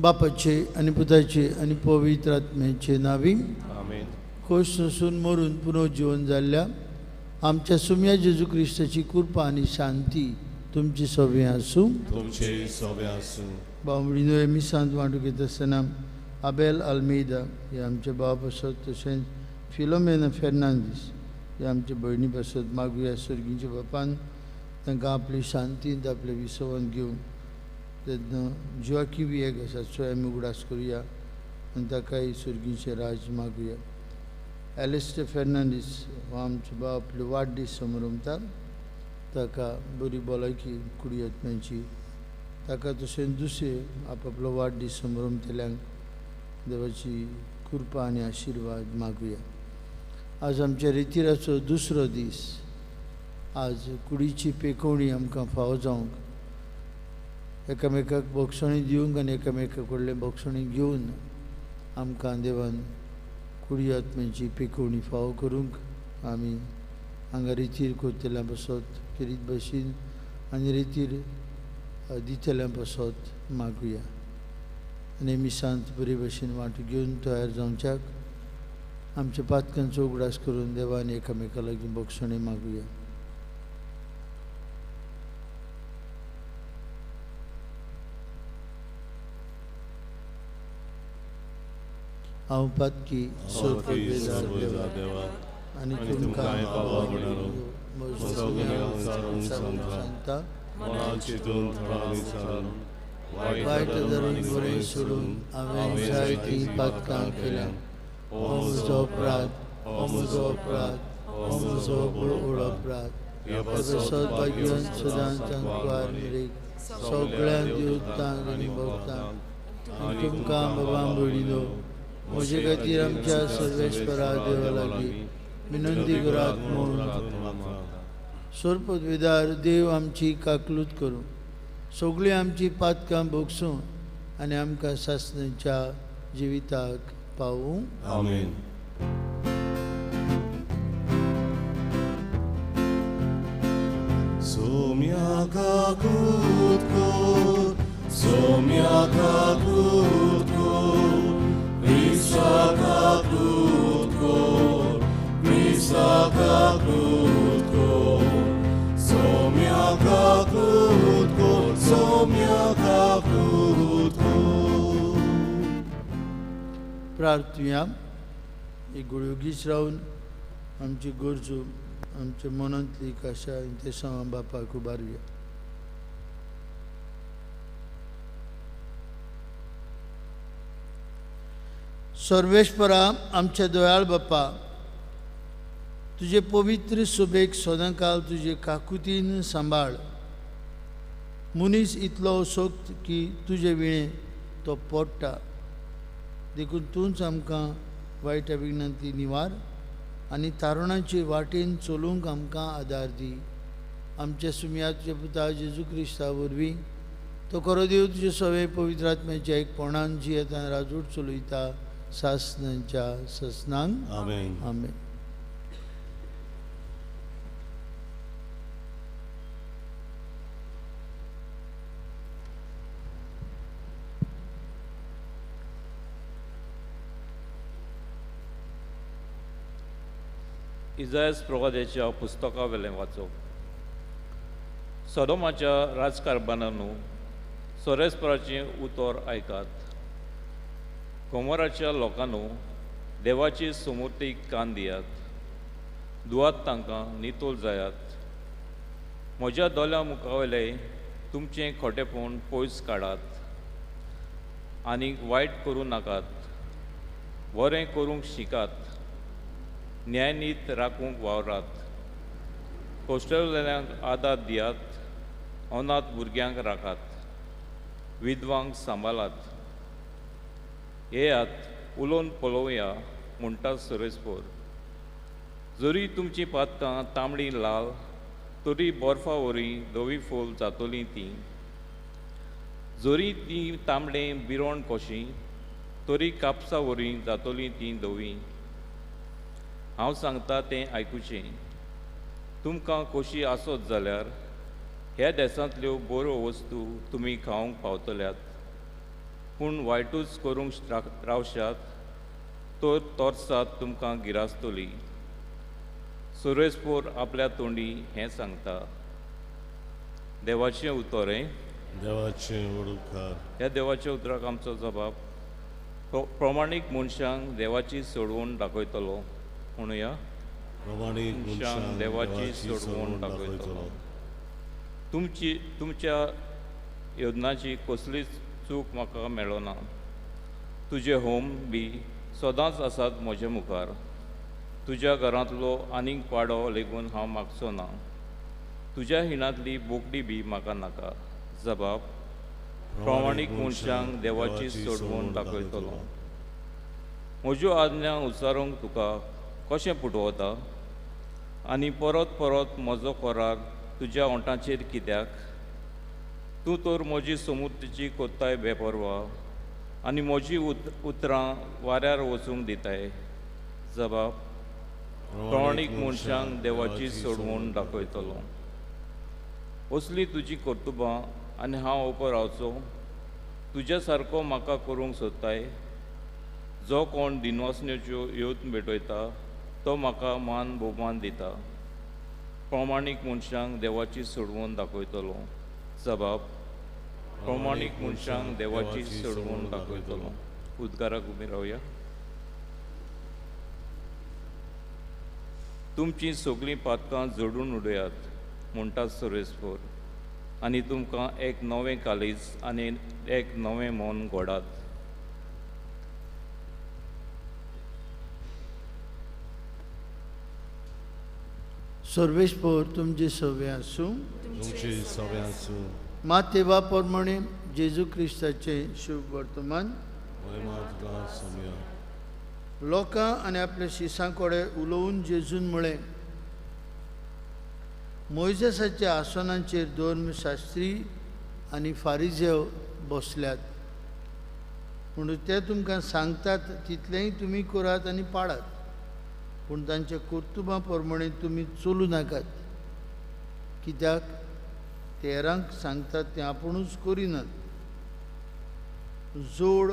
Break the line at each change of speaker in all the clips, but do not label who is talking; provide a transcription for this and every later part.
बापाचे आनी पुताचे आनी पवित्र आत्म्याचे नावी
आमेन।
खोश सोसून मरून पुनर्जीवन जाल्ल्या आमच्या सुम्या जेजू क्रिस्ताची कृपा आनी शांती तुमची सवे आसूं।
तुमचे सवे आसूं।
भाव भयणींनो, मिसांत वांटूंक येता आसतना आबेल आल्मेदा हे आमचे भाव पासत तशेंच फिलोमेना फेर्नांदीस हे आमचे भयणी पासत मागुया। सर्गीच्या बापान तांकां आपली शांतींत आपले विसवन घेवन तेन्ना जिवाकी वियेग आसा सो आमी उगडास करुया आनी ताकाय सर्गीचें राज मागुया। एलिस्टर फेर्नांडीस हो आमचो भाव आपलो वाडदीस समरमता, ताका बरी भलायकी कुडी आत्म्यांची, ताका तशेंच दुसरे आपआपलो वाडदीस समरमतल्यांक देवाची कृपा आनी आशिर्वाद मागुया। आज आमच्या रितिराचो दुसरो दीस। आज कुडीची पेकोवणी आमकां फावो जावंक एकामेकाक बोगसणी दिवंक आनी एकामेका कडलें बोगसणी घेवन आमकां देवान कुडी आत्म्याची पेकोवणी फावो करूंक आमी हांगा रितीर करतल्या पासत खेरीत भशेन आनी रितीर दितल्या पासत मागुया। आनी मिसांत बरे भशेन वांटो घेवन तयार जावच्याक आमच्या पातकांचो उगडास करून देवान एकामेका लागीं बोगसणी मागुया। हांव पातकी देवा आनी तुमकां सांगता, वायट धरून बरें सोडून हांवें जायतीं पातकां केल्या। हो म्हजो अपराध, हो म्हजो अपराध, हो म्हजो व्हड अपराध। सद्भाग्यान सदांच तांकां मेरेक सगळ्या देवतांक आनी भक्तांक आनी तुमकां बाबा भयणीनो म्हजे खातीर आमच्या सर्वेस्परा देवा लागीं विनंती करात म्हूण। सोरपदवेदार देव आमची काकलूत करूं, सगळीं आमची पातकां भोगसूं आनी आमकां सासणाच्या जिविताक पावूं।
आमेन। सोम्या काकूत कर, सोम्या काकूत कर, क्रिस्ता काकूत कर, क्रिस्ता काकूत कर, सोम्या काकूत कर, सोम्या काकूत कर।
प्रार्थुया। एक गुळयोगीच रावन आमची गरजो आमच्या मनांतली कशा ते बापाक उबारुया। सर्वेश्वरा आमच्या दयाळ बापा, तुजे पवित्र सुबेक सदांकाल तुजे काकुतीन सांबाळ। मनीस इतलो असोक्त की तुजे विणें तो पोडटा, देखून तूंच आमकां वायट विघ्नांतली निवार आनी तारुणाचे वाटेन चलूंक आमकां आदार दी। आमच्या सुमया तुज्या पुता जेजू क्रिस्ता वरवीं तो खरो देव तुजे सवे पवित्र आत्म्याच्या एकपणान जियेता राजूट चलयता सासणाच्या ससनांक।
आमेन।
आमेन।
इजायस प्रवाद्याच्या पुस्तका वेलें वाचप। सदोमाच्या राजकारभारानू सोरेस्पराचें उतर आयकात। गोमोराच्या लोकांनू देवाची सुमूर्तीक कान दियात। दुवात तांकां नितोल जायात। म्हज्या दोळ्यां मुखावयले तुमचें खोटेपण पयस काडात आनी वायट करूं नाकात। बरें करूंक शिकात, न्यायनीत राखूंक वावरात। कोश्टल्यांक आदार दियात, अनाथ भुरग्यांक राखात, विधवांक सांबाळात। येयात उलोवन पळोवया म्हणटा सुरेशपूर। जरी तुमचीं पातकां तांबडी लाल तरी बर्फा वरी धवी फूल जातलीं तीं। जरी तीं तांबडें बिरोण कशीं तरी कापसा वरी जातलीं तीं धवी। हांव सांगता तें आयकुचें। तुमकां खोशी आसत जाल्यार ह्या देसांतल्यो बऱ्यो वस्तू तुमी खावंक पावतल्यात। पूण वायटूच करूंक रावशात तर तोर्सात तुमकां गिरासतली. सुरेशपूर आपल्या तोंडी हें सांगता. देवाचें उतर हें
देवाचें उपकार.
ह्या देवाच्या उतराक आमचो जबाब प्रमाणीक मनशांक देवाची सोडवण दाखयतलो. म्हणुया,
प्रमाणीक मनशांक देवाची सोडवण दाखयतलो.
तुमच्या योजनाची कसलीच चूक म्हाका मेळना. तुजे होम बी सदांच आसात म्हजे मुखार. तुज्या घरांतलो आनीक पाडो लेगून हांव मागचो ना. तुज्या हिणांतली बोकडी बी म्हाका नाका. जबाब प्रमाणीक मनशांक देवाची सोडवण दाखयतलो. म्हज्यो आज्ञा उच्चारूंक तुका कशें पुटवता आनी परत परत म्हजो करार तुज्या ओंठाचेर कित्याक? तूं तर म्हजी समुद्रीची कोत्ताय बेपर्वा आनी म्हजी उतरां वाऱ्यार वचूंक दिताय. जबाब प्रमाणीक मनशांक देवाची सोडवण दाखयतलो. असली तुजी कर्तुबां आनी हांव उबो रावचो. तुज्या सारको म्हाका करूंक सोदताय. जो कोण दिनवासनेच्यो येवत भेटयता तो म्हाका मान भोवमान दिता. प्रमाणीक मनशांक देवाची सोडवण दाखयतलो. जबाब प्रमाणीक मनशांक देवाची सोडवण दाखयतलो. उद्गाराक उबी रावया. तुमचीं सगळीं पातकां जोडून उडयात म्हणटा सुरेशपूर आनी तुमकां एक नवें काळीज आनी एक नवें मन घोडात.
सर्वेस्पोर तुमचे सवे आसूं.
तुमचे सवे आसूं.
मातेवा प्रमाणे जेजू क्रिस्ताचें शुभ वर्तमान. लोकां आनी आपल्या शिसां कडेन उलोवन जेजून म्हळें, मोयजेसाच्या आसनांचेर धर्मशास्त्री आनी फारिजेव बसल्यात. म्हणून ते तुमकां सांगतात तितलेंय तुमी करात आनी पाळात, पूण तांच्या कर्तुबां प्रमाणे तुमी चलूं नाकात. कित्याक ते हेरांक सांगतात तें आपुणूच करिनात. जोड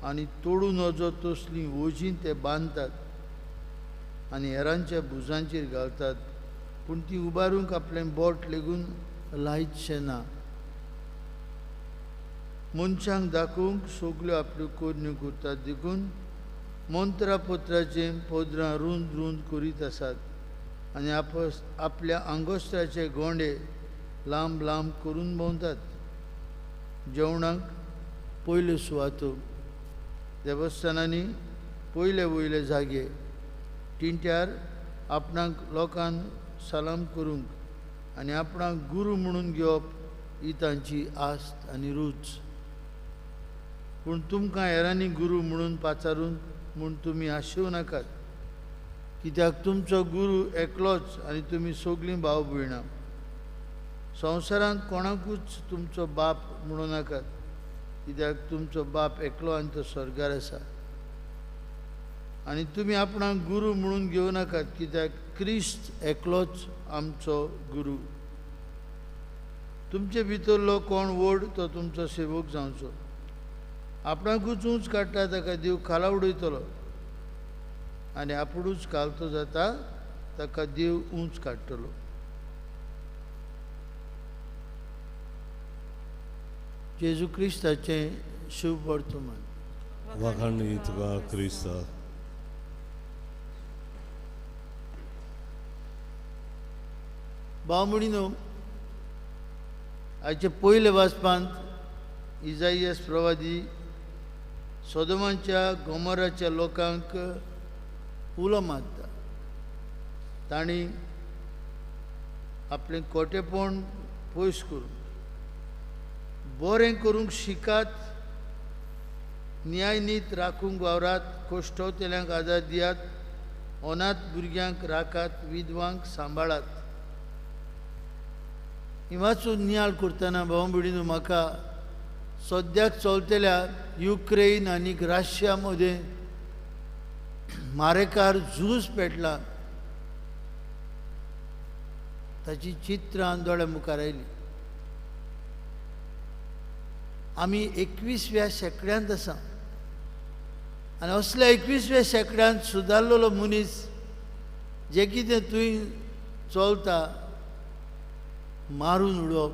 आनी तोडूं नजो तसलीं वजीं ते बांदतात आनी हेरांच्या भुजांचेर घालतात, पूण ती उबारूंक आपलें बोट लेगून लायचें ना. मनशांक दाखोवंक सगल्यो आपल्यो करण्यो करतात, देखून मंत्रापत्राचें पदरां रूंद रूंद करीत आसात आनी आपल्या आंगोस्त्राचे गोंडे लांब लांब करून भोंवतात. जेवणाक पयल्यो सुवातो, देवस्थानांनी पयले वयले जागे, टिंट्यार आपणाक लोकांक सलाम करूंक आनी आपणाक गुरू म्हणून घेवप ही तांची आस्त आनी रूच. पूण तुमकां हेरांनी गुरू म्हणून पाचारून म्हूण तुमी आशेवं नाकात, कित्याक तुमचो गुरू एकलोच आनी तुमी सगळीं भाव भयणां. संवसारांत कोणाकूच तुमचो बाप म्हणूं नाकात, कित्याक तुमचो बाप एकलो आनी तो स्वर्गार आसा. आनी तुमी आपणाक गुरू म्हणून घेवं नाकात, कित्याक क्रिस्त एकलोच आमचो गुरू. तुमचे भितरलो कोण व्हड तो तुमचो सेवक जावचो. आपणाकूच ऊंच काडटा ताका देव खाला उडयतलो आनी आपुणूच कालतो जाता ताका देव ऊंच काडटलो. जेजू क्रिस्ताचें शुभ वर्तमान.
वाखाणणी तुका क्रिस्ता.
भाव म्हणिनो, आयचे पयले वाचपांत इजाइयास प्रवादी सोदोमाच्या गोमोराच्या लोकांक उलो मारता. तांणी आपलें कोटेपण पयस करून बरें करूंक शिकात, न्यायनीत राखूंक वावरात, कश्टवतेल्यांक आदार दियात, अनाथ भुरग्यांक राखात, विधवांक सांबाळात. ही वाचून नियाळ करतना भाव भयणीनो म्हाका सद्याक चलतल्या युक्रेन आनी रशिया मदें मारेकार झूज पेटला ताची चित्रां दोळ्या मुखार आयली. आमी 21व्या शेंकड्यांत आसा आनी असल्या 21व्या शेंकड्यांत सुदारलेलो मनीस जे कितें तुवें चलता मारून उडोवप,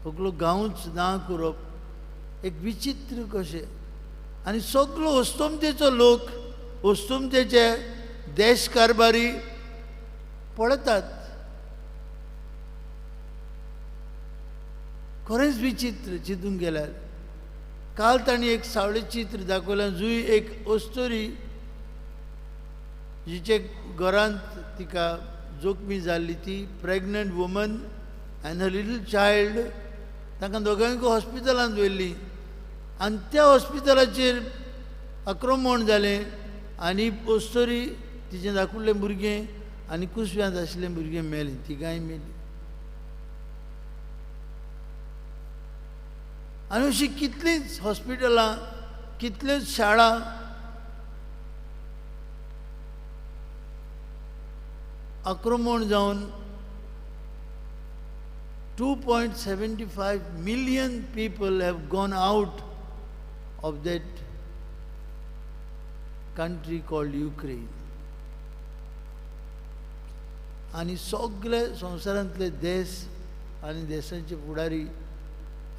सगलो गांवच ना करप, एक विचित्र कशें. आनी सगलो अस्तमतेचो लोक, अस्तमतेचे देश कारभारी पळयतात. खरेंच विचित्र चिंतूंक गेल्यार. काल तांणी एक सावळें चित्र दाखयलें, जुंय एक अस्तुरी जिचे घरांत तिका जोखमी जाल्ली, ती pregnant woman and her little child, तांकां दोगांयकूय हॉस्पिटलांत व्हेल्ली आनी त्या हॉस्पिटलाचेर आक्रमण जालें आनी अस्तुरी, तिचें धाकुडलें भुरगें आनी कुसव्यांत आशिल्लें भुरगें मेलें, तिगांय मेलीं. आनी अशीं कितलींच हॉस्पिटलां, कितल्योच शाळा आक्रमण जावन 2.75 million people have gone out of that country called Ukraine. आनी सगळे संवसारांतले देश आनी देशांचे फुडारी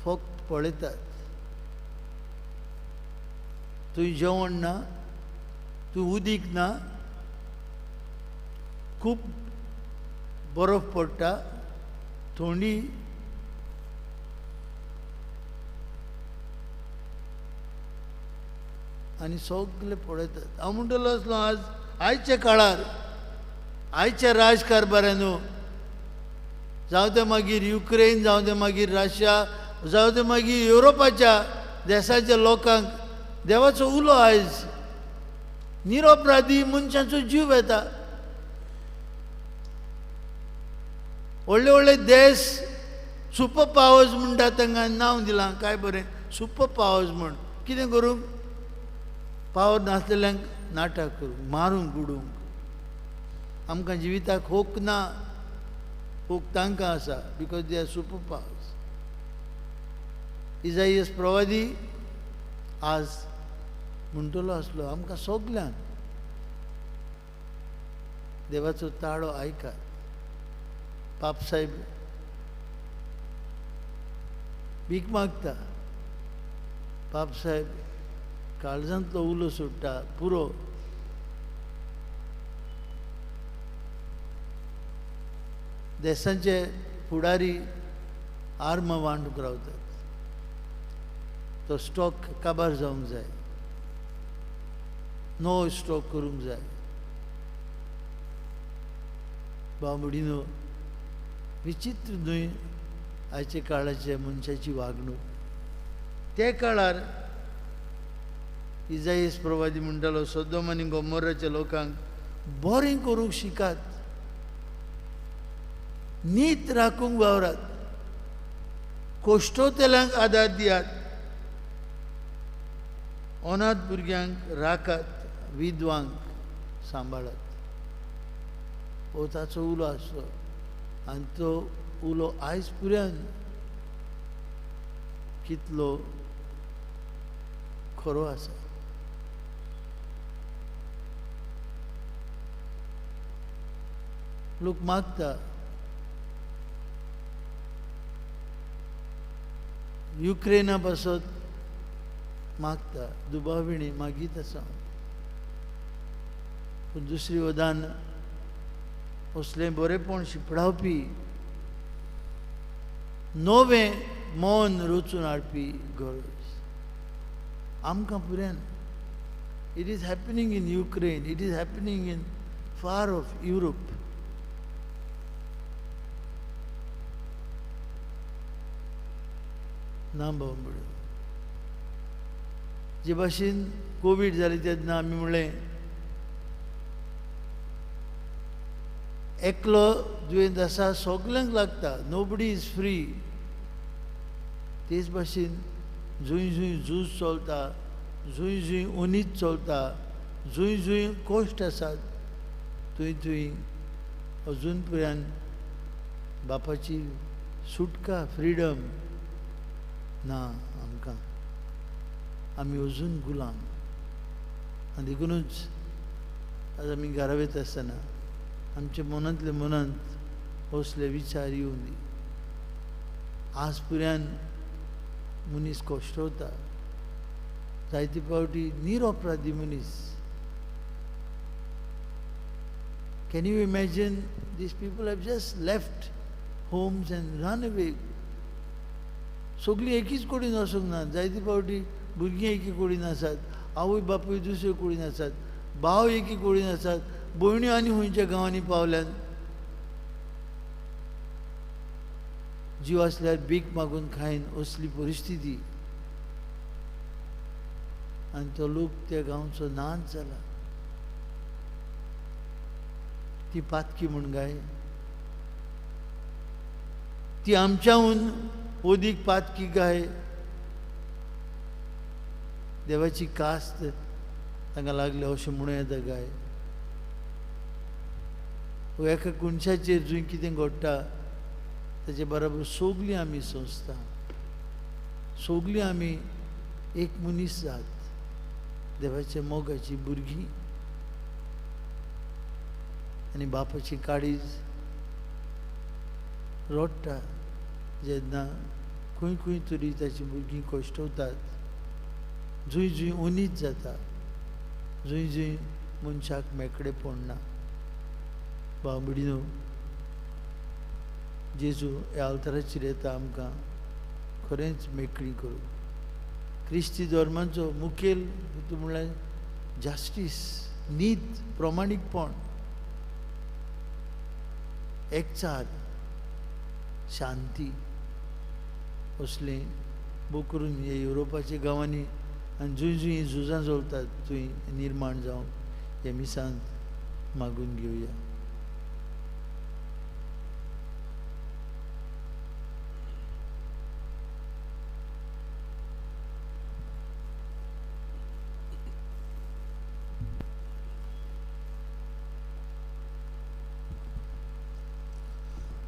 फक्त पळयतात. थंय जेवण ना, थंय उदीक ना, खूब बरफ पडटा, थंडी, आनी सगळे पळयतात. हांव म्हणटलो आसलो आज आयच्या काळार आयच्या राजकारभारानू, जावं तें मागीर युक्रेन, जावं तें मागीर रशिया, जावं तें मागीर युरोपाच्या देशाच्या लोकांक देवाचो उलो आयज निरपराधी मनशांचो जीव येता. व्हडले व्हडले देश सुपर पावर्स म्हणटा तांकां नांव दिलां, काय बरें सुपर पावर्स म्हण. कितें करूंक? पावर नासलेल्यांक नाटक करूंक, मारूंक उडोवंक. आमकां जिविताक होक ना, होक तांकां आसा, because they are super powers. Isaias प्रवादी आज म्हणटलो आसलो आमकां सगल्यांक देवाचो ताळो आयकात. पापसाहेब भीक मागता, पापसाहेब काळजांतलो उलो सोडटा, पुरो. देशांचे फुडारी आर्मां वांटूंक रावतात, तो स्टॉक काबार जावंक जाय, नवो स्टॉक करूंक जाय. बाबडीनो, विचित्र न्हय आयच्या काळाच्या मनशाची वागणूक. त्या काळार इजाईस प्रवादी म्हणटालो सोदोम आनी गोमोराच्या लोकांक बरें करूंक शिकात, नीत राखूंक वावरात, कोश्टोतेल्यांक आदार दियात, अनाथ भुरग्यांक राखात, विधवांक सांबाळात. हो ताचो उलो आसलो आनी तो उलो आयज पुऱ्यान कितलो खरो आसा. लोक मागता, युक्रेना पासत मागता, दुबाविणी मागीत आसा. पूण दुसरी वदान असलें बरेंपण शिपडावपी, नवें मन रचून हाडपी गरज आमकां पुऱ्यान. It is happening in Ukraine, it is happening in far off Europe. ना बाबा, जे भाशेन कोवीड जाली तेन्ना आमी म्हणलें एकलो दुयेंत आसा सगल्यांक लागता, नोबडी is free. तेच भाशेन जंय जंय झूज चलता, जंय जंय उनीच चलता, जंय जंय कश्ट आसात थंय थंय अजून पर्यंत बापाची सुटका, फ्रिडम ना आमकां, आमी अजून गुलाम. आनी देखुनूच आज आमी घरा वयता आसतना आमच्या मनांतले मनांत असले विचार येवं दी. आज पुऱ्यान मनीस कश्टवता, जायते फावटी निरपराधी मनीस. Can you imagine these people have just left homes and run away? सगळीं एकीच कुडीन वचूंक ना, जायते फावटी भुरगीं एकी कुडीन आसात, आवय बापूय दुसरे कुडीन आसात, भाव एकी कुडीन आसात, भयण्यो आनी खंयच्या गांवांनी पावल्यात. जीव आसल्यार भीक मागून खायन असली परिस्थिती. आनी तो लोक त्या गांवचो नाच जाला. ती पातकी म्हूण गाय, ती आमच्याहून अदीक पातकी गाय. देवाची कास्त तांकां लागल्या अशें म्हणूं येता गाय. एका मनशाचेर जंय कितें घडटा ताचे बराबर सगळीं आमी संस्था, सगळीं आमी एक मनीस जात, देवाच्या मोगाची भुरगीं. आनी बापाची काळीज रडटा जेन्ना खंय खंय तरी ताची भुरगीं कश्टवतात, जंय जंय उनीत जाता, जंय जंय मनशाक मेकळेपण ना. भाव भयणीनो, जेजू ह्या अवताराचेर येता आमकां खरेंच मेकळी करूं. क्रिस्ती धर्माचो मुखेल हेतू म्हणल्यार जस्टीस, नीत, प्रमाणीकपण, एकचार, शांती असलें बो करून हे युरोपाच्या गांवांनी आनी जंय जंय हीं झुजां चलतात थंय निर्माण जावंक हे मिसांत मागून घेवया.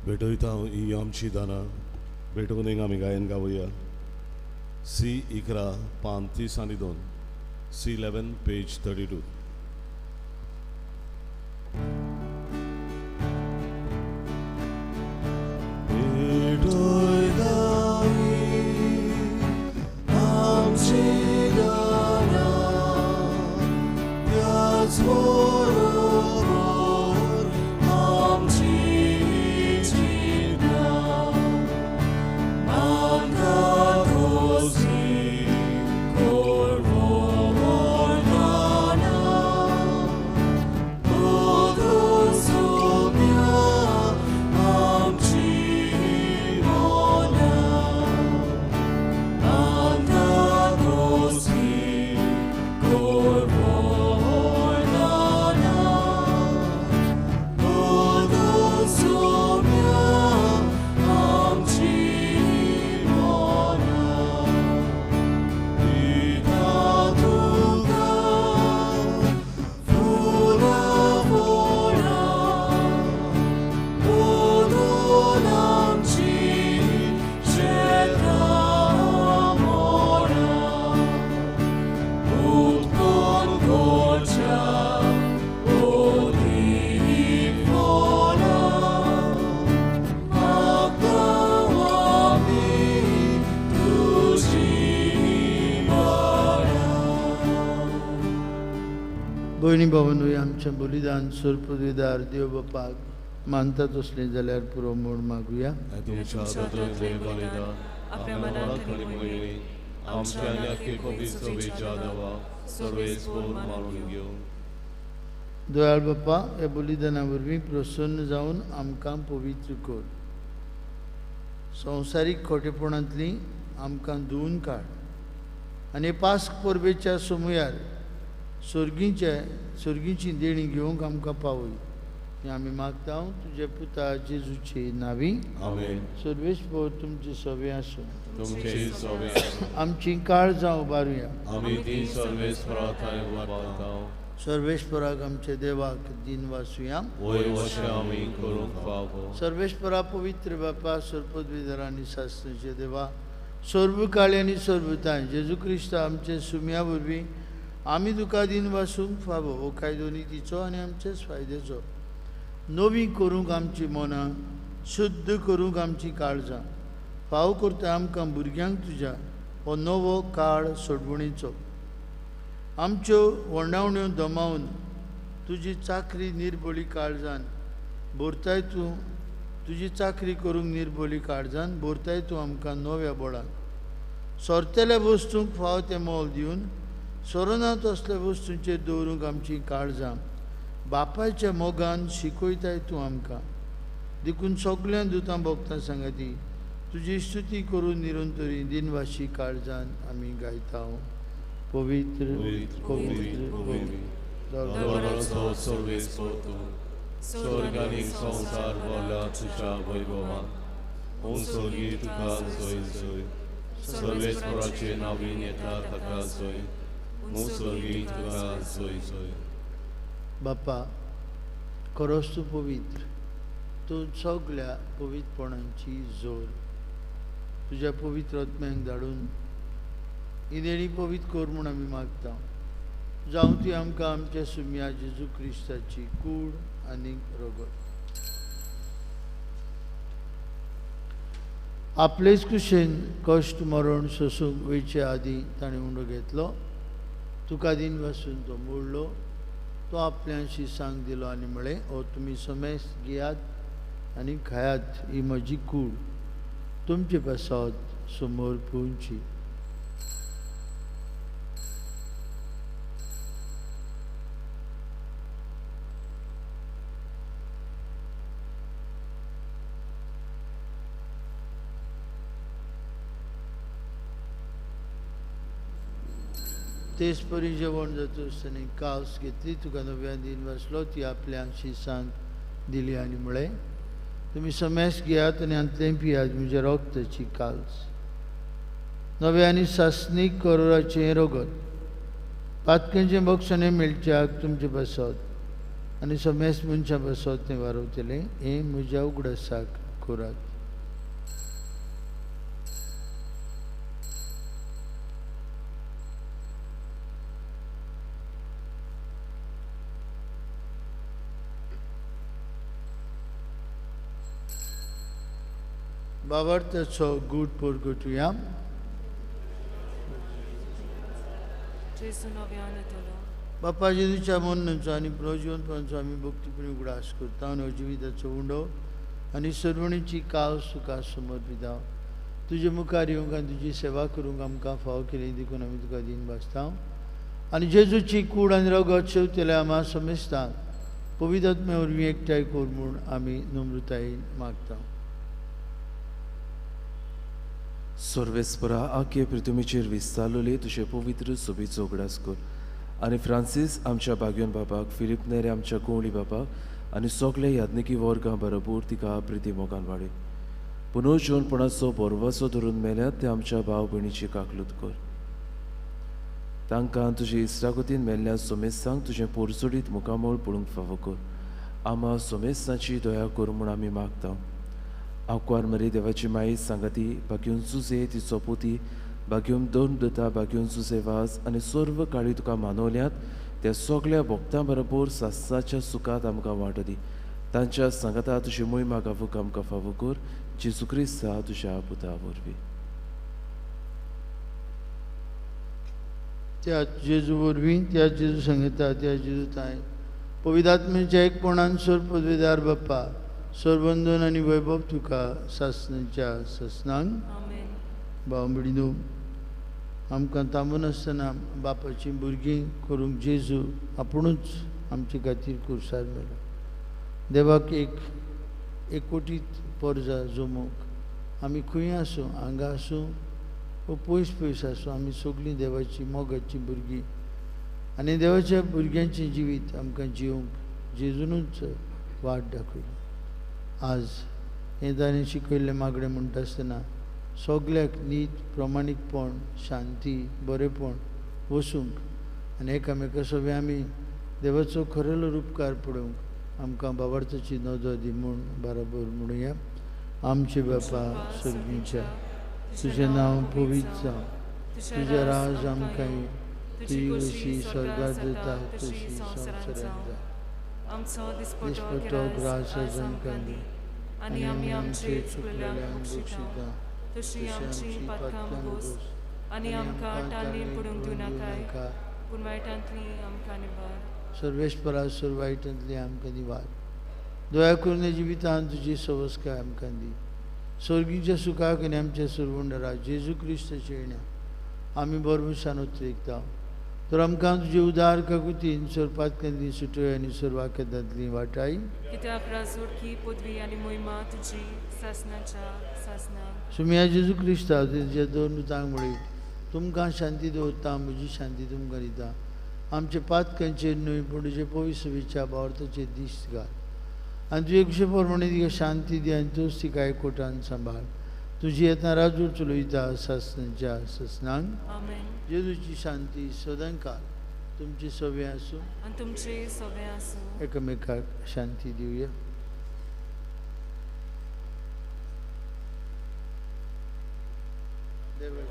भेटयता ही आमची दानां भेटून एक आमी गायन गावया. सी 11 पान 30 आनी 2, C 11 page 32.
भयणी भावांनो, आमचें बलिदान सोरपविदार देव बापाक मानता तसलें जाल्यार पुरो म्हूण मागुया. दयाळ बापा, ह्या बलिदाना वरवीं प्रसन्न जावन आमकां पवित्र कर. संवसारीक खोटेपणांतलीं आमकां धुवून काड आनी पास्क परबेच्या समयार सर्गींची देणी घेवंक आमकां पावय. हें आमी मागता तुज्या पुता जेजूचे नांवी. सर्वेस्पर तुमचे सवे आसूं. आमची काळजां उबारुया. सर्वेस्पराक आमच्या देवाक दिन वासुया. सर्वेस्परा पवित्र बापा, सर्पद्विधर आनी शास्त्राचे देवा, सर्वकाळी आनी सर्वताय जेजू क्रिस्त आमचे सुम्या वरवीं आमी तुका दिन वासूंक फावो हो कायदो नितीचो आनी आमचेच फायद्याचो नवी करूंक आमची मनां शुद्ध करूंक आमची काळजां फाव करता आमकां भुरग्यांक तुज्या हो नवो काळ सोडवणीचो आमच्यो वंडावण्यो दमावन तुजी चाकरी निर्बळी काळजान भरताय तूं तुजी चाकरी करूंक निर्बळी काळजान भरताय तूं आमकां नव्या बळान सोरतेल्या वस्तूंक फाव तें मोल दिवन सोरोना तसल्या वस्तूंचेर दवरूंक आमची काळजां बापायच्या मोगान शिकयताय तूं आमकां देखून सगळ्यां दुतां भोगतां सांगाती तुजी स्तुती करून निरंतरी दिनवाशी काळजान आमी गायता. पवित्र पवित्र पवित्र
स्वर्गानी संसार भरला तुझ्या वैभवान ओम स्वर्गी तुका सोय सोय सर्वेस्पराचे नावीन येता ताका सोय ओम स्वर्गी तुका सोय सोय.
बापा खरोच तूं पवित्र, तूं सगळ्या पवित्रपणांची जोर. तुज्या पवित्र आत्म्यांक धाडून ही देणी पवित्र कर म्हूण आमी मागता. जावं ती आमकां आमच्या सुम्या जेजू क्रिस्ताची कूड आनी रगत. आपलेच कुशेन कश्ट मरण सोसूंक वयचे आदीं ताणें उंडो घेतलो, तुका दिन वासून तो मोडलो, तो आपल्या शिसांक दिलो आनी म्हळें, ओ तुमी समेस घेयात आनी खायात, ही म्हजी कूड तुमचे पासत समोर पुंची. तेच परी जेवण जाता आसतना कास घेतली, तुका नव्यान दिन वाचलो, ती आपल्या शिसांक दिली आनी म्हळें, तुमी समेस घेयात आनी हांतलें पियात, म्हज्या रगताची काल्स, नव्या आनी सासणीक करोराचें रगत, पातकेंचें बक्षणें मेळच्याक तुमचे पासत आनी समेस मनशां पासत तें वारवतलें, हें म्हज्या उगडासाक करात. बाबार्थाचो गूट परगटुया. बापा जेजूच्या मरणाचो आनी प्रजीवनपणाचो आमी भक्तीपणी उगडास करता आनी जिविताचो उंडो आनी सर्वणीची काव तुका समर्पिता. तुजे मुखार येवंक आनी तुजी सेवा करूंक आमकां फाव केली देखून आमी तुका दिन भासता आनी जेजूची कूड आनी रगत शेवतल्या आमा समेस्तांक पवित्र आत्म्या वरवीं एकठांय कर म्हूण आमी नम्रतायेन मागता.
सर्वेस्परा आखे पृथ्वीचेर विस्तारलेले तुजे पवित्र सोबीचो उगडास कर आनी फ्रांसीस आमच्या बागयोन बाबाक, फिलीप नेरे आमच्या कोवळी बाबाक आनी सगळे याज्ञिकी वर्गां बरोबर तिका प्रिती मोगान वाडय. पुनर्जीवनपणाचो बोरवासो धरून मेल्यात ते आमच्या भाव भयणीची काकलूत कर. तांकां तुजे इस्रागतीन मेल्ल्या सोमेस्तांक तुजें पोरसोडीत मुखामळ पळोवंक फावो कर. आमा सोमेस्तांची दया कर म्हूण आमी मागता. आंकवार मरी देवाची माई सांगाती बागयोन सुजे तिचो पोती बागयोन दोन दुता बागयोन सुजे वास आनी सर्व काळी तुका मानवल्यात त्या सगळ्या भक्तां बरोबर सासाच्या सुखात आमकां वांटो दी. तांच्या सांगाता तुजी मोहिमा गावूंक आमकां फावो कर. जेजू क्रिस्ता तुज्या पुता वरवीं.
त्या जेजू वरवीं, त्या जेजू सांगता, त्या जेजू ताय पवित्र आत्म्याच्या एकपणान सर्व पदवीदार बाप्पा सर्वंदन आनी वैभव तुका सासणाच्या सासणांक. भाव भयणीनो, आमकां थांबून आसतना बापाचीं भुरगीं करूंक जेजू आपुणूच आमचे खातीर कुर्सार मेलो. देवाक एक एकवटीत पोरजा जमोवंक आमी खंय आसूं, हांगा आसूं वो पयस पयस आसूं, आमी सगळीं देवाची मोगाचीं भुरगीं आनी देवाच्या भुरग्यांचें जिवीत आमकां जिवंक जेजूनच वाट दाखयली. आज हें ताणें शिकयल्लें मागणें म्हणटा आसतना सगल्याक नीत, प्रमाणीकपण, शांती, बरेपण वसूंक आनी एकामेका सगळें आमी देवाचो खरेलो उपकार पळोवंक आमकां बाबार्थाची नदर दी म्हूण बराबर म्हणुया. आमचे बापा सर्गीच्या, तुझें नांव पवित्र जावं, तुजें राज आमकां येवं, तुजी खोशी स्वर्गार जाता तशी संवसारांत जावं.
आमचो
दिसपट्टो ग्रास आज आमकां दी
आनी आमी आमचे
चुकलेल्यांक
चुकलेल्यांक
बक्षिता
तशी आमची पातकां भोगोस आनी आमकां ताळणेर पडूंक दिवं नाकाय, पूण वायटांतली आमकां निवार.
सर्वेस्परा सर्व वायटांतली आमकां निवार. दया करून जिवितांत तुजी सवस्काय आमकां दी. स्वर्गीच्या सुखाक आनी आमच्या सुरवंडरा जेजू क्रिस्ताच्या येण्या आमी बरभरसान उतरेकता. तर आमकां तुजे उदार काकुतीन सर्पातल्यांतली सुटय आनी सर्वाकेदांतली वाटाय.
कित्याक राजवटकी पदवी आनी मोहिमा तुजी सासनाच्या सासनाक.
सुम्या जेजू क्रिस्ता तुज्या दोन दुतांक म्हळी, तुमकां शांती दवरता, म्हजी शांती तुमकां दिता. आमचे पातकांचेर न्हय पूण तुजे पवित्र भावार्थाचेर दिश्ट घाल आनी तुजे कुशे प्रमाणे तिका शांती दी आनी तूंच तिका एकवटान सांबाळ. तुजी येतना राजवट चलयता सासनाच्या सासनाक.
आमेन.
जेजूची शांती सदांकाळ तुमची सवे आसूं
आनी तुमचे सवे आसूं.
एकामेकाक शांती दिवया.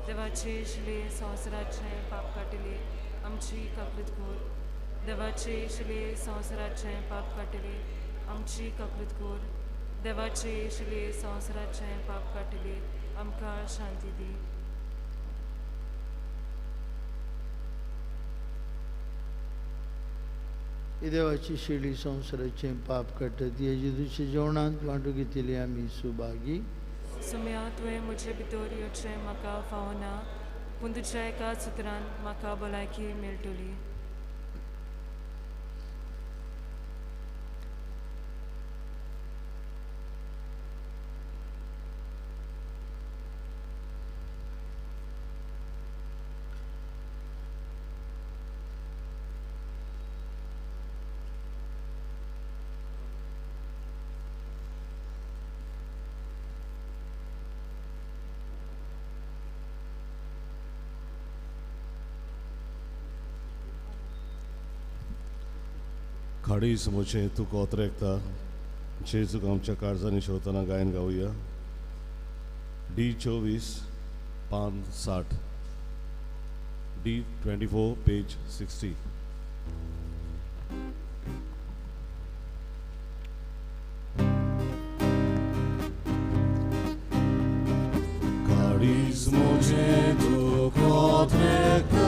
देवाचे शिले संवसाराचें पाप काडटली आमची काकृत कर. देवाचे शिले संवसाराचें पाप काडटली आमची काकृत कर. देवाचे शिले संवसाराचें पाप काडटली आमकां शांती दी.
देवाची शिली संवसाराचें पाप काडटा ती जेजूच्या जेवणांत वांटू घेतिल्ली आमी सुभागी.
सुम्या तुवें म्हजे भितर येवचें म्हाका फावना, पूण तुज्या एका सुत्रान म्हाका भलायकी मेळटली.
खाडीस म्हजें तूं कोतरेकता जेजूक आमच्या काळजांनी शेवतना गायन गावया. डी 24 पान 60, डी 24 पेज 60. खाडीस म्हजें तूं कोतरेकता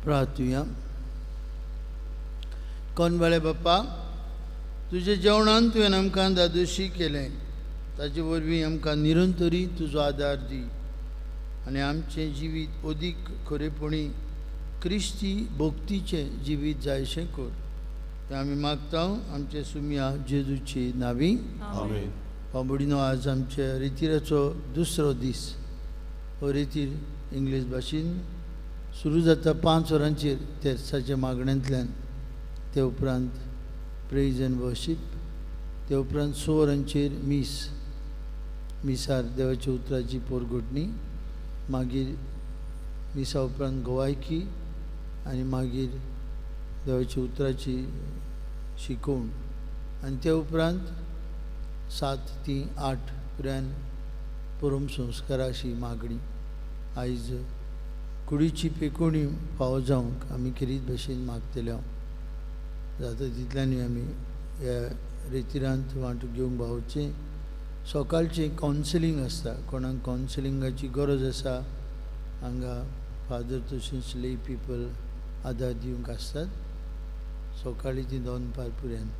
प्रार्थुया. कोण बळे बाप्पा, तुजे जेवणान तुवें आमकां दादोशी केलें, ताचे वरवीं आमकां निरंतरी तुजो आदार दी आनी आमचें जिवीत अदीक खरेपणी क्रिस्ती भक्तीचें जिवीत जायशें कर. तें आमी मागता आमचे सुमिया जेजूची नावी.
आमेन.
बाबुडीनो, आज आमच्या रितिराचो दुसरो दीस. हो रितीर इंग्लीश भाशेन सुरू जाता 5 वरांचेर तेर्साच्या मागण्यांतल्यान, ते उपरांत प्रेज एंड वर्शीप, ते उपरांत 6 वरांचेर मीस, मिसार देवाच्या उतराची पोरघोटणी, मागीर मिसा उपरांत गोवायकी आनी मागीर देवाच्या उतराची शिकोवण आनी ते उपरांत 7 ते 8 पर्यंत परम संस्काराची मागणी. आयज कुडीची पेकोणी फावो जावंक आमी खेरीत भशेन मागतले. जाता तितल्यानूय आमी ह्या रेतिरांत वांटो घेवंक भावचें. सकाळचें कावन्सिलींग आसता, कोणाक कावन्सिलिंगाची गरज आसा हांगा फादर तशेंच ले पिपल आदार दिवंक आसतात सकाळीं ती 2 पर्यंत.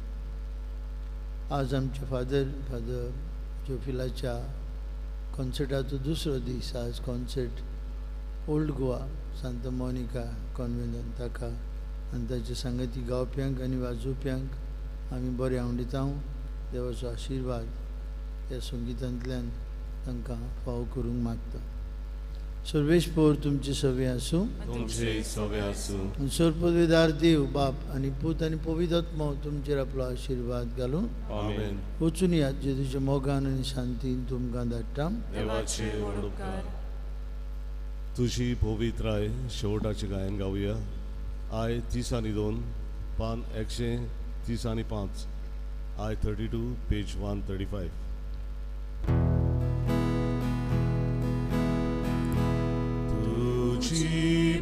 आज आमचे फादर फादर जोफिलाच्या कॉन्सर्टाचो दुसरो दीस. आज concert old Goa Santa Monica कॉन्वेंटान. ताका आनी ताचे सांगाती गावप्यांक आनी वाजोवप्यांक आमी बरें आवडिता. देवाचो आशिर्वाद ह्या संगितांतल्यान तांकां फावो करूंक मागता. सर्वेस्पर तुमचे सवे आसूं,
तुमचे सवे आसूं.
सर्वपदवीदार देव बाप आनी पूत आनी पवित्र आत्मो तुमचेर आपलो आशिर्वाद घालूं.
आमेन.
वचून यात जेजूच्या मोगान आनी शांतीन तुमकां धाडटा.
देवाचे व्हड उपकार. तुजी पवित्राय शेवटाचें गायन गावया. I 32, पान 135, I 32, page 135. तुजी